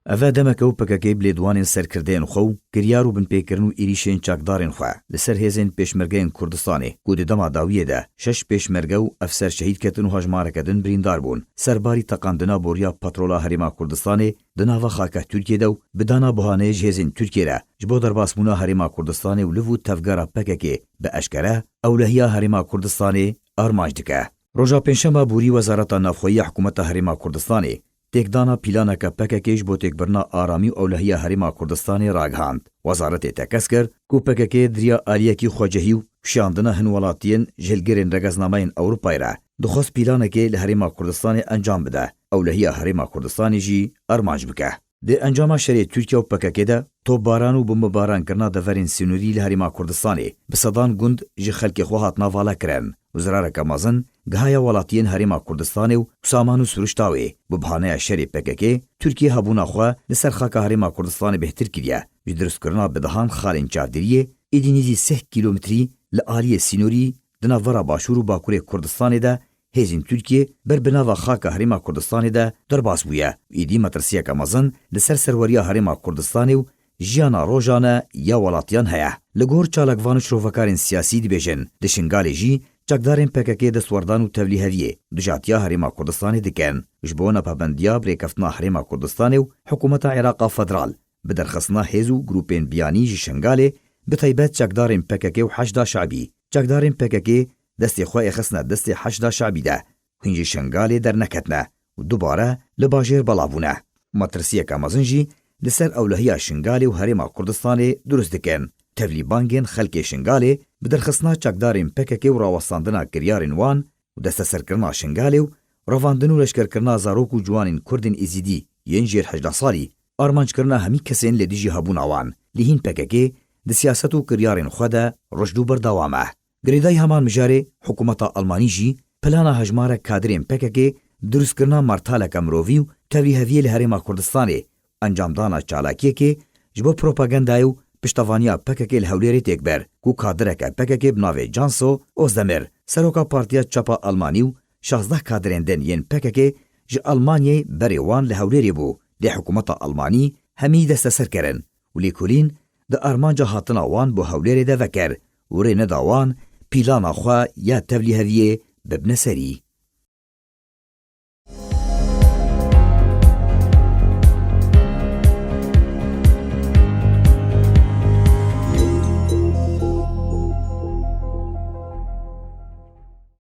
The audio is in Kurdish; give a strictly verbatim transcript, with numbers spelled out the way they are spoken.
Ev e demeke û P K K bi lêdwanên serkirdeyên xwe û kiryar û binpêkirin û êrîşên çakdarên xwe li ser hêzên Pêşmergeyên Kurdistanê, ku di dema dawiyê de şeş pêşmerge û efser şehîd ketin û hejmareke din birîndar bûn, serbarî teqandina boriya petrola Herêma Kurdistanê di nava xaka Tirkiyê de û bi dana buhaneyê ji hêzên Tirkiyê re ji bo derbasbûna Herêma Kurdistanê û liv û tevgera P K K bi eşkere ewlehiya Herêma Kurdistanê armanc dike. Roja Pêncşema borî Wezareta Navxweyî ya Hikûmeta Herêma Kurdistanê têkdana pîlaneke P K K ji bo têkbirina aramî û ewlehiya Herêma Kurdistanê ragihand. Wezaretê tekez kir ku P K K di riya aliyekî xwecihî û kişandina hin welatiyên ji hilgêrên regeznameyên Ewropayê re dixwest pîlanekê li Herêma Kurdistanê encam bide, ewlehiya Herêma Kurdistanê jî armanc bike. Di encama şerê Tirkiye û P K K de topbaran û bombebaran kirina deverên sînorî li Herêma Kurdistanê bi sedan gund ji xelkê xwe hatina valekirin û zirareke mezin gihaye welatiyên Herêma Kurdistanê û saman û siruşta wê. Bi bahaneya şerê P K K, Tirkiye hebûna xwe li ser xaka Herêma Kurdistanê bêhtir kiriye. Ji dirustkirina bi dehan xalên çavdêriyê, êdî nêzî sih kîlometrî li aliyê sînorî di navbera Başûr û Bakurê Kurdistanê de hêzên Tirkiyê ber bi nava xaka Herêma Kurdistanê de derbas bûye û êdî metirsiyeke mezin li ser serweriya Herêma Kurdistanê û jiyana rojane ya welatiyan heye. Li gor çalakvan û şirovekarên siyasî dibêjin, di Şingalê jî çekdarên P K K destwerdan û tevlîheviyê dijatiya Herêma Kurdistanê dikin. Ji bo nepebendiya bi rêkeftina Herêma Kurdistanê û Hikûmeta Iraqa Federal, bi derxistina hêz û grûpên biyanî ji Şingalê, bi taybet çekdarên P K K û Heşda Şabî. Çekdarên P K K destê xwe êxistine destê Heşda Şabî de. Hûn ji Şingalê derneketine û dubare li bajêr belav bûne. Metirsiyeke mezin jî li ser ewlehiya Şingalê û Herêma Kurdistanê dirust dikin. Tevlî bangên xelkê Şingalê bi derxistina çekdarên P K K û rawestandina kiryarên wan û desteserkirina Şingalê û revandin û leşkerkirina zarok û ciwanên Kurdên Êzîdî yên jêr hejdeh salî, armanckirina hemî kesên li dijî hebûna wan, lê hîn P K K di siyaset û kiryarên xwe de rujd û berdewam e. Girêdayî heman mijarê, hikûmeta Almanî jî plana hejmarek kadirên P K K, dirustkirina martaleke mirovî û tevlîheviyê li Herêma Kurdistanê, encamdana çalakiyekê ji bo propagandayê û piştevaniya P K K li Hewlêrê têk bir, ku kadireke P K K bi navê Canso Özdemir, seroka Partiya Çapa Almanî û şazdeh kadirên din yên P K K ji Almanyayê berê wan li Hewlêrê bû, lê hikûmeta Almanî hemî desteser kirin û lêkolîn di armanca hatina wan bo Hewlêrê de vekir û rê neda wan pîlana xwe ya tevlîheviyê bibine serî.